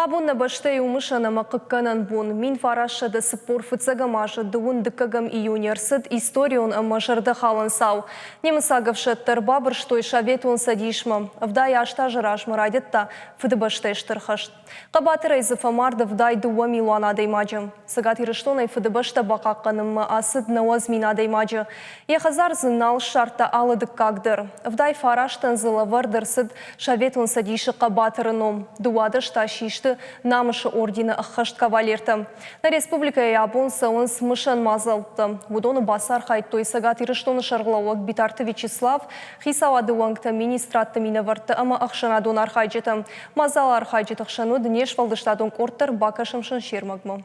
Абон нӕ бӕстӕйы у мысӕн ӕмӕ хъыггӕнӕн бон. 1945 азы дыууын дыккӕгӕм июны ӕрцыд историон ӕмӕ зӕрдӕхалӕн цау. Немыцаг ӕфсӕдтӕ ӕрбабырстой Советон Цӕдисмӕ. 78 азы размӕ райдыдта Фыдыбӕстӕйы Стыр хӕст. Хъӕбатырӕй дзы фӕмард 72 милуан адӕймаджы. Цӕгат Ирыстонӕй Фыдыбӕстӕ бахъахъхъӕнынмӕ ацыд 90 000 адӕймаджы. Йӕ хӕдзар дзы нал ссардта алы дыккаг дӕр. 79-ӕн дзы лӕвӕрд ӕрцыд Советон Цӕдисы хъӕбатыры ном. 12 та систы Намысы ордены ӕххӕст кавалертӕ. Нӕ республикӕйы абон цӕуынц мысӕн мадзӕлттӕ. Уыдоны бацархайдтой Цӕгат Ирыстоны сӕргълӕууӕг Битарты Вячеслав, хицауады уӕнгтӕ, министрадты минӕвӕрттӕ ӕмӕ ӕхсӕнадон архайджытӕ. Мадзалы архайджыты хсӕн уыд не сфӕлдыстадон къорд дӕр, бакӕсӕм сын се рмӕгмӕ.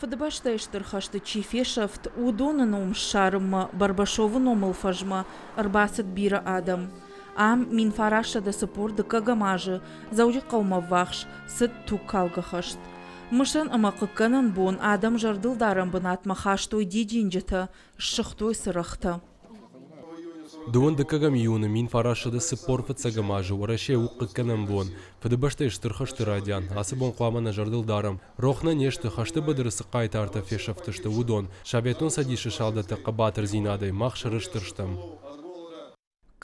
Фыдыбӕстӕйы Стыр хӕсты чи фесӕфт, уыдоны ном ссарынмӕ Барбашовы номыл фӕзмӕ ӕрбацыд бирӕ адӕм. Ам 1940 дыккӕгӕм азы Дзӕуджыхъӕумӕ ввахс цыд тугкалгӕ хӕст. Мысӕн ӕмӕ хъыггӕнӕн бон адӕм зӕрдылдарӕн бынатмӕ хастой дидинджытӕ, ссыгътой цырӕгътӕ. Дыууын дыккӕгӕм июны 1945 азы Уӕрӕсе у хъыггӕнӕн бон. Фыдыбӕстӕйы Стыр хӕсты райдиан. Ацы бон хъуамӕ нӕ зӕрдыл дарӕм. Рох нӕ не сты, хӕсты быдыры цы хъайтартӕ фесӕфтысты, уыдон. Советон Цӕдисы салдӕтты хъӕбатырдзинадӕй мах сӕрыстыр стӕм.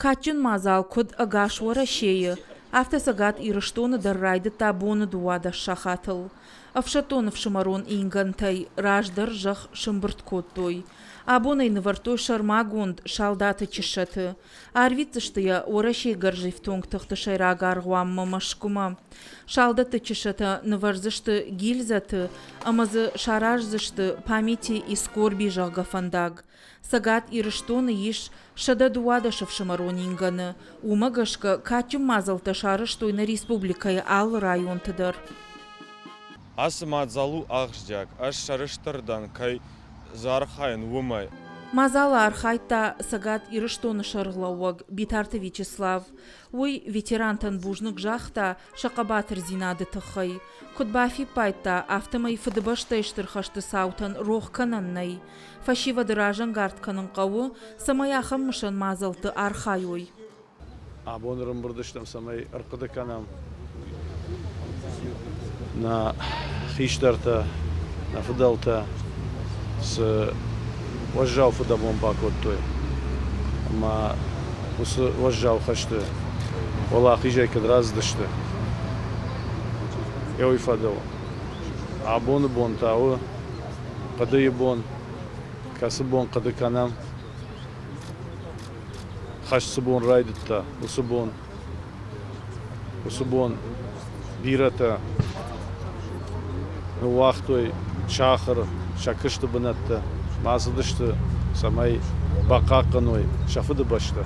Кадджын мадзал куыд ӕгас Уӕрӕсейы, афтӕ Цӕгат Ирыстоны дӕр райдыдта боны 12 сахатыл. Ӕфсӕддон ӕфсымӕрон ингӕнтӕй раздӕр зӕхх сӕмбырд кодтой. Абон ӕй нывӕрдтой сӕрмагонд салдаты чыссӕты. Арвитдзысты йӕ Уӕрӕсейы гӕрзифтонг тыхты сӕйраг аргъуанмӕ Мӕскуымӕ. Салдӕтты чыссӕтӕ нывӕрдзысты гильзӕты ӕмӕ дзы сараздзысты Памяти и скорби зӕгъгӕ фӕндаг. Цӕгат Ирыстоны ис 112 ӕфсымӕрон ингӕны. Уымӕ гӕсгӕ кадджын мадзӕлттӕ сарӕзтой нӕ республикӕйы алы районты дӕр. Ацы мадзал у ахсджиаг. Ӕз сӕрыстыр дӕн, кӕй дзы архайын, уымӕй. Мадзалы архайдта Цӕгат Ирыстоны сӕргълӕууӕг Битарты Вячеслав. Уый ветерантӕн бузныг загъта сӕ хъӕбатырдзинады тыххӕй. Куыд бафиппайдта, афтӕмӕй Фыдыбӕстӕйы Стыр хӕсты цаутӕн рох кӕнӕн нӕй. Фӕсивӕды разӕнгард кӕнын хъӕуы, цӕмӕй ахӕм мысӕн мадзӕлтты архайой. Абон ӕрӕмбырд стӕм, цӕмӕй ӕрхъуыды кӕнӕм нӕ хистӕртӕ, нӕ фыдӕлтӕ цы уӕззау фыдӕбон бакодтой ӕмӕ уыцы уӕззау хӕсты уӕлахизӕй куыд рацыдысты, уый фӕдыл. Абоны бон та у хъуыдыйы бон, кӕцы бон хъуыды кӕнӕм, хӕст цы бон райдыдта, уыцы бон. Уыцы бон бирӕтӕ ныууагътой сахар, сӕ куысты бынӕттӕ, бацыдысты, цӕмӕй бахъахъхъӕной сӕ фыдыбӕстӕ.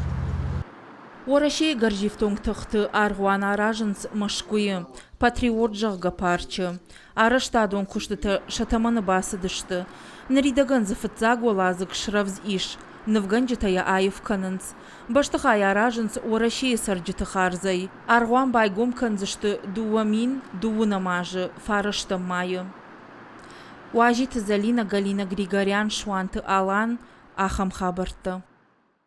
Уӕрӕсейы гӕрзифтонг тыхты аргъуан аразынц Мӕскуыйы, Патриот, зӕгъгӕ, парчы. Арӕзтадон куыстытӕ сӕ тӕмӕны бацыдысты. Ныридӕгӕн дзы фыццаг уӕладзыг срӕвдз ис, нывгӕнджытӕ йӕ аив кӕнынц. Бӕстыхай аразынц Уӕрӕсейы цӕрджыты хардзӕй. Аргъуан байгом кӕндзысты 2020 азы фарӕстӕм майы. Уазиты Зӕлинӕ, Галина Григорян, Суанты Алан, ахӕм хабӕрттӕ.